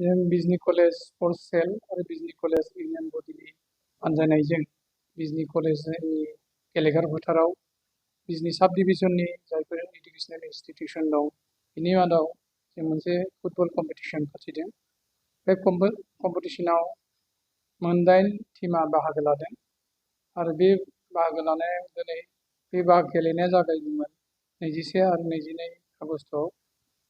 जों बिजनि college sports सेल आरो बिजनि कलेज इउनियन बडिनि बानजायनायजों बिजनि कलेजनि गेलेग्रा फोथाराव बिजनि साब डिभिजननि जायफोर इडुकेसनेल इनस्टिटिउसन दं बिनि मादाव जों मोनसे फुटबल कम्पिटिसन फाथिदों। बे कम्पिटिसनाव मोन 8 टीमा बाहागो लादों आरो बे बाहागो लानायाव दिनै बे बाहागो गेलेनाया जागायदोंमोन 21 आरो 22 आगस्टआव।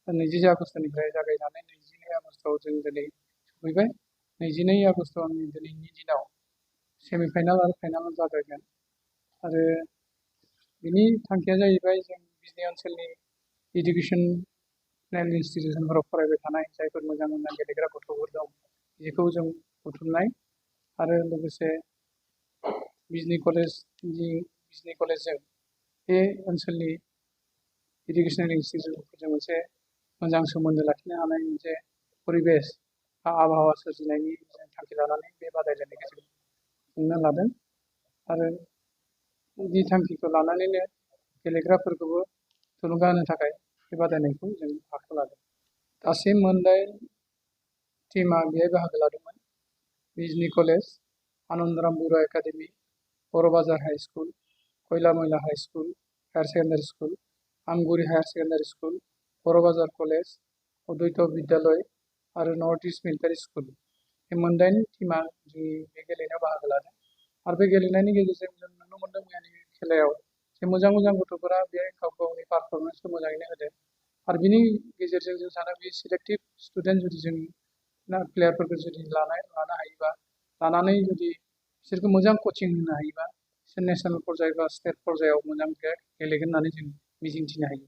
21 आगस्टनिफ्राय जागायनानै 22 आगस्टआव जों दिनै सफैबाय। 22 आगस्टआव दिनैनि दिनाव सेमिफाइनाल आरो फाइनाल जागायगोन आरो बिनि थांखिया जाहैबाय जों बिजनि ओनसोलनि इडुकेसनेल इनस्टिटिउसनफोराव फरायबाय थानाय जायफोर मोजां मोजां गेलेग्रा गथ'फोर दं बेखौ जों बुथुमनाय आरो लोगोसे बिजनि कलेजजों बे ओनसोलनि इडुकेसनेल इनस्टिटिउसनफोरजों मोनसे मोजां सोमोन्दो लाखिनो हानाय मोनसे परिबेस आबहावा सोरजिनायनि थांखि लानानै बे बादायलायनायखौ जों खुंनो लादों आरो बे थांखिखौ लानानैनो गेलेग्राफोरखौबो थुलुंगा होनो थाखाय बे बादायनायखौ जों आखायाव लादों। गासै मोन 8 टीमा बेहाय बाहागो लादोंमोन। बिजनि college, Anandram Boro' academy, Boro' Bazar high school, Khoyla Moyla high school higher secondary school, Amguri higher secondary school, Boro' Bazar college, अद्वैत बिद्यालय आरो नर्थ इस्ट मिलिटारि स्कुल। बे मोन 8 टीमा जोंनि बे गेलेनायाव बाहागो लादों आरो बे गेलेनायनि गेजेरजों जों नुनो मोन्दों मैयानि खेलायाव जे मोजां मोजां गथ'फोरा बे गाव गावनि पारफरमेन्सखौ मोजाङैनो होदों आरो बिनि गेजेरजों जों सानो बे सिलेक्टिभ स्टुडेन्ट जुदि जों प्लेयारफोरखौ जुदि लानो हायोबा लानानै जुदि बिसोरखौ मोजां कचिं होनो हायोबा बिसोर नेसनेल पर्याय बा स्टेट पर्यायाव मोजां गेलेगोन होननानै जों मिजिंथिनो हायो।